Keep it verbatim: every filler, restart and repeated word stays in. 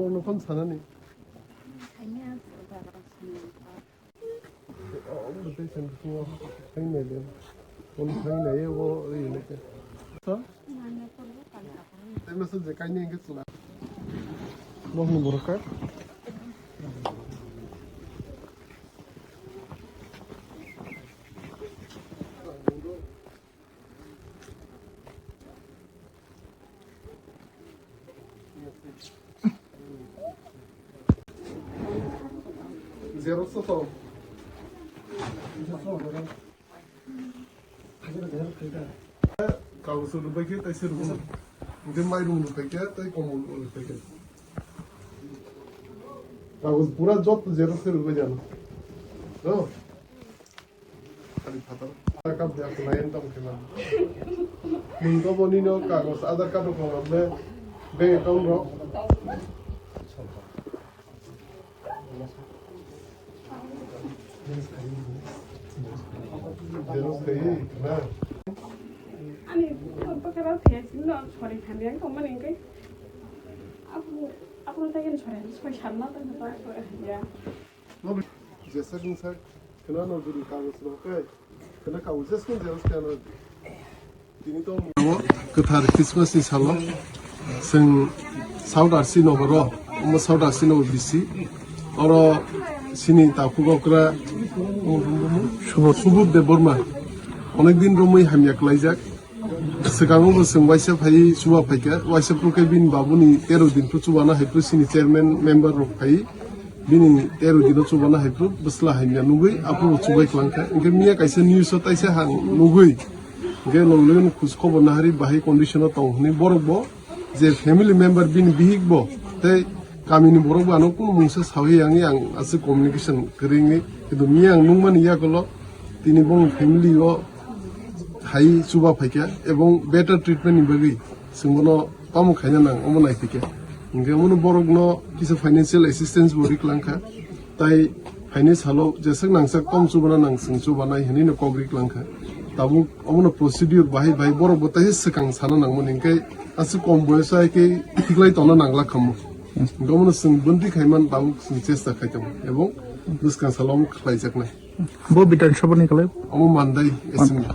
Ono phone sanani. Ang tei sen ko thang nai le. Phone thang nai o ri ne ke. So? Tei masa je kai ne ke chula. Mohni borok ka. Xerox to. Kagus rwbai khe tei se rwgo. Hwnkhe mairum rwbai khe tei komol rwbai khe. Kagus pura jot xerox khe rwbai jano. No? Khali phatar. Aadhaar card de apply en tong khema. Nwng to boni no kagus, Aadhaar card rok rok le, bank account rok. Xerox kaiwi na? Ani bwkra thai sini no sori thani ang tongmani hwnkhe. Aphuru, aphuru tei ani sori, sori sanna tongkha ta, ya. Jesa kungsa khna no jodi kagus rok khe, khna kagus jes khe xerox khe ano. Tini to kwthar Christmas ni salo chwng South R C nogoro, omo South R C nogor bisi, oro sini takhuk okra Subodh Debbarma onek din romwi hamya klaijak. Swkango bo chwng waisa phai chuba phaikha, waisa phuru khe bini babuni tero din phuru chubana hai phuru sini chairman member rok phai bini tero dino chubana hai phuru bwsla hamya nugwi aphuru chubai klangkha. Hwnkhe miya kaisa news o taisa hang nugwi hwnkhe logi logi no khus khobor nahari bahai condition o tong hwnwi borok bo je family member bini bihik bo tei kamini borok bo ano kunu mungsa sawi yang yang aswk communication kwrwi wngwi, kintu miya ang nukmani yagulo tini bong family o hai chuba phaikha ebong better treatment ni bagwi chwng bono tamo khaina nang omo nai phaikha. Hwnkhe omono borokno kisa financial assistance bo ri klangkha. Tai phaini salo jeswk nangsak tom chubana nang chwng chubanai hwnwi no kok ri klangkha. Tabuk omono procedure bahai bahai borok bo taisa swkang sana nangmani hwnkhe aswk kom boyoso hai khe thiklai tongna nangla khamu. Hwnkhe omono chwng bwntwi khaiman tabuk chwng chesta khai tongo ebong bwskang salo omo khlaijaknai. Bo Bidhan Sabha ni kwlai? Omo Mandai assembly.